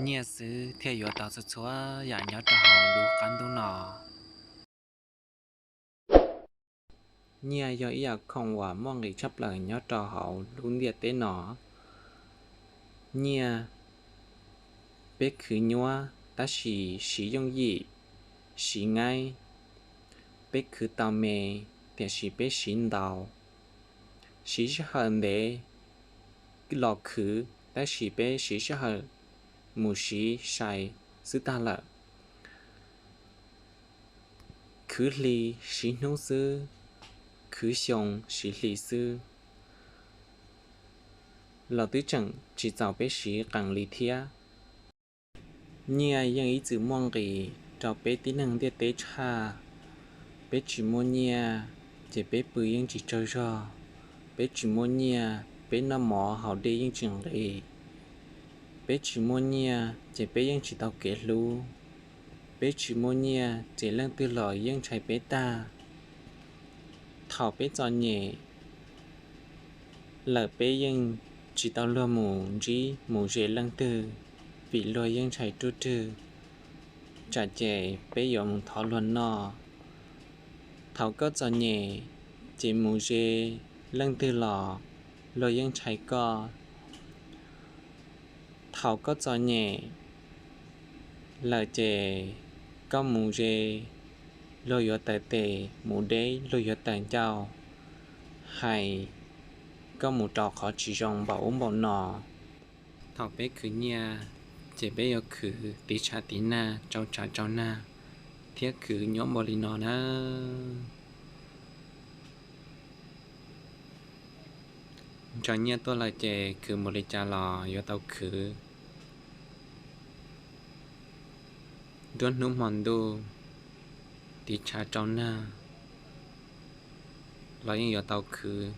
Nyiaj xwb thiaj yuav tau txhua txhua yam nyob rau hauv lub qab ntuj no. Nyiaj yog ib yam khoom uas muaj nqis tshaj plaws nyob rau hauv lub ntiaj teb no. Nyiaj peb khwv nyuab tab sis siv yooj yim, siv ngaib. Peb khwv tau me, tiam sis peb siv ntau, siv sij hawm ntev los khwv tab sis peb siv sij hawm mus siv sai xwb tag lawm. Khwv hli siv hnub xwb, khwv xyoo siv hli xwb, los twb tseem tsis txaus peb siv qees li thiab. Nyiaj yeej ib txwm muaj nqis rau peb tib neeg ntiaj teb tshaj. Peb tsis muaj nyiaj ces peb pw yeej tsis tsaug zog. Peb tsis muaj nyiaj peb noj mov haus dej yeej tsis nqis. Peb tsis muaj nyiaj ces peb yeej tsis tau kev hlub. Peb tsis muaj nyiaj ces leej twg los yeej ntshai peb tag. Thaum peb txom nyem lawm peb yeej tsis tau luag mus ntsib mus ze leej twg, vim luag yeej ntshai ruaj rwg, tsam ces peb yuav mus thov luag noj. Thaum koj txom nyem ces mus ze leej twg los luag yeej ntshai koj. Thaum koj txom nyem lawm ces koj mus ze luag yuav taws tes, mus deb luag yuav taws ncauj, hais koj mus rau qhov tsis zoo npaum ub npaum no. Thaum peb khwv nyiaj ces peb yuav khwv tiv tshav tiv nag, tsau tshav tsau nag, thiab khwv nyuab npaum li no na. Ntsaws nyiaj tuaj lawm ces khwv npaum li cas los yuav tau khwv. Nruab hnub hmo ntuj, tiv tshav tsau nag los yeej yuav tau khwv,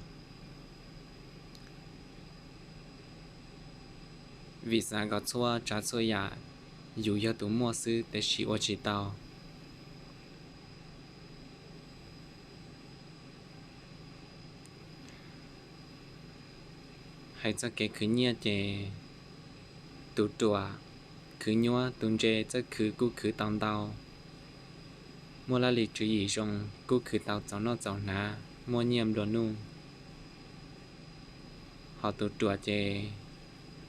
vim xav kom txhua tsav txhua yam yus yog tus muaj xwb tiam sis ua tsis tau. Hais txoj kev khwv nyiaj ces tus ruam khwv nyuab, tus ntse txawj khwv kuj khwv tau ntau, muaj laj lim tswv yim zoo kuj khwv tau txaus noj txaus hnav, muaj nyiaj nplua nuj. Ho tus ruam ces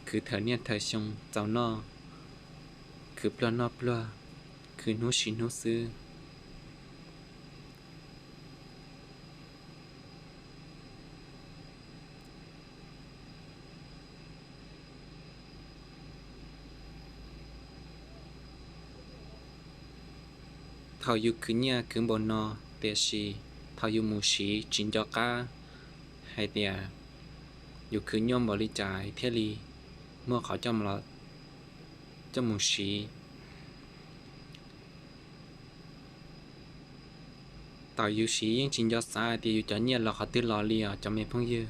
khwv thawm niaj thawm xyoo txaus noj, khwv pluag noj pluag, khwv hnub siv hnub xwb. Thaum yus khwv nyiaj khwv npaum no, tiam sis thaum yus mus siv tsis nco qab hais tias yus khwv nyuaj npaum li cas thiaj li muaj qhov coj mus siv. Thaum yus siv yeej tsis nco xav hais tias yus cov nyiaj los qhov twg los li os cov me phooj ywg.